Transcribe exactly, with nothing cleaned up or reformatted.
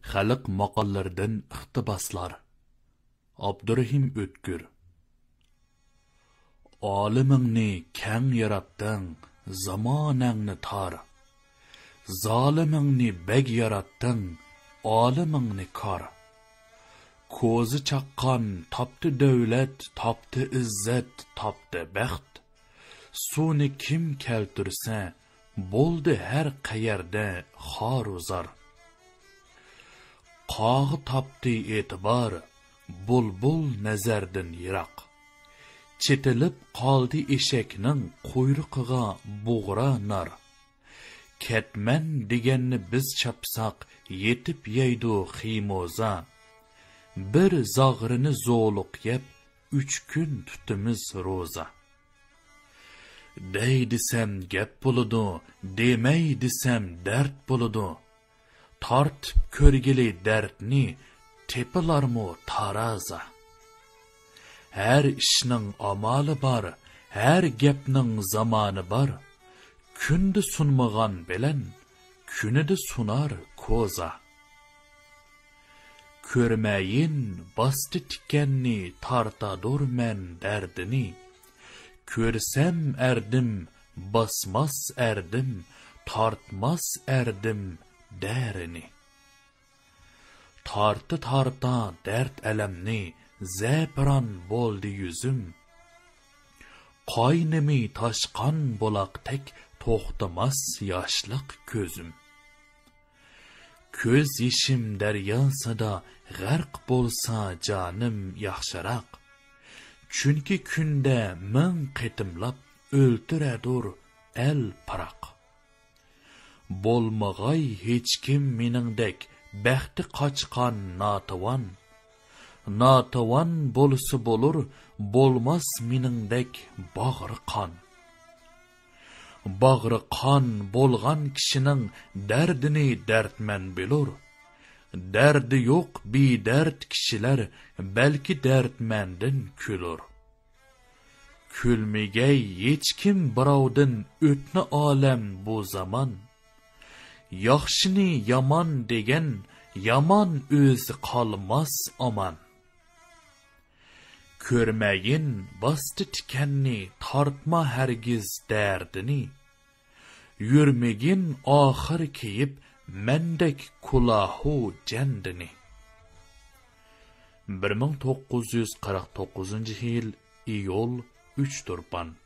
خەلق ماقاللىرىدىن ئىقتىباسلار. ئابدۇرېھىم ئۆتكۈر. ئالىمىڭنى كەڭ ياراتتىڭ، زامانەڭنى تار. زالىمىڭنى بەگ ياراتتىڭ، ئالىمىڭنى كار. كوزا چاققان تاپتى دۆلەت، تاپتى ئىززەت، تاپتى بەخت. سۇنى كىم كەلتۈرسە، بولدى ھەر قەيەردە خارۇ زار. قاغا تاپتى ئېتىبار، بۇلبۇل نەزەردىن يىراق. چېتىلىپ قالدى ئېشەكنىڭ قۇيرۇقىغا بۇغرا نار. كەتمەن دېگەننى بىز چاپساق، يېتىپ يەيدۇ خىموزا. بىر زاغرىنى زولۇق يەپ، ئۈچ كۈن تۇتىمىز روزا. دەي دېسەم گەپ بولىدۇ، دېمەي دېسەم دەرد بولىدۇ. تارتىپ كۆرگىلى دەردنى، تېپىلارمۇ تارازا؟ ھەر ئىشنىڭ ئامالى بار، ھەر گەپنىڭ زامانى بار. كۈندە سۇنمىغان بىلەن، كۈنىدە سۇنار كوزا. كۆرمەيىن باستى تىكەننى، تارتادۇر مەن دەردىنى. كۆرسەم ئەردىم، باسماس ئەردىم، تارتماس ئەردىم دەرىنى. تارتا-تارتا دەرد-ئەلەمنى، زەپىران بولدى يۈزۈم. قاينىمى تاشقان بۇلاقتەك، توختىماس ياشلىق كۆزۈم. كۆز يېشىم دەرياسىدا غەرق بولسا جانىم ياخشىراق. چۈنكى كۈندە مىڭ قېتىملاپ، ئۆلتۈرەدۇر ئەل پىراق. بولمىغاي ھېچكىم مېنىڭدەك بەختى قاچقان ناتىۋان. ناتىۋان بولسا بولۇر، بولماس مېنىڭدەك باغرى قان. باغرى قان بولغان كىشىنىڭ دەردىنى دەردمەن بىلۇر. دەردى يوق بىدەرد كىشىلەر بەلكى دەردمەندىن كۈلۈر. كۈلمىگەي ھېچكىم بىراۋدىن، ئۆتنى ئالەم بۇ زامان. ياخشىنى يامان دېگەن، يامان ئۆزى قالماس ئامان. كۆرمەيىن باستى تىكەننى، تارتما ھەرگىز دەردىنى. يۈرمىگىن ئاخىر كىيىپ مەندەك كۇلاھۇ جەندىنى. بىر مىڭ توققۇز يۈز قىرىق توققۇزىنچى يىل، ئىيۇل، ئۈچ تۇرپان.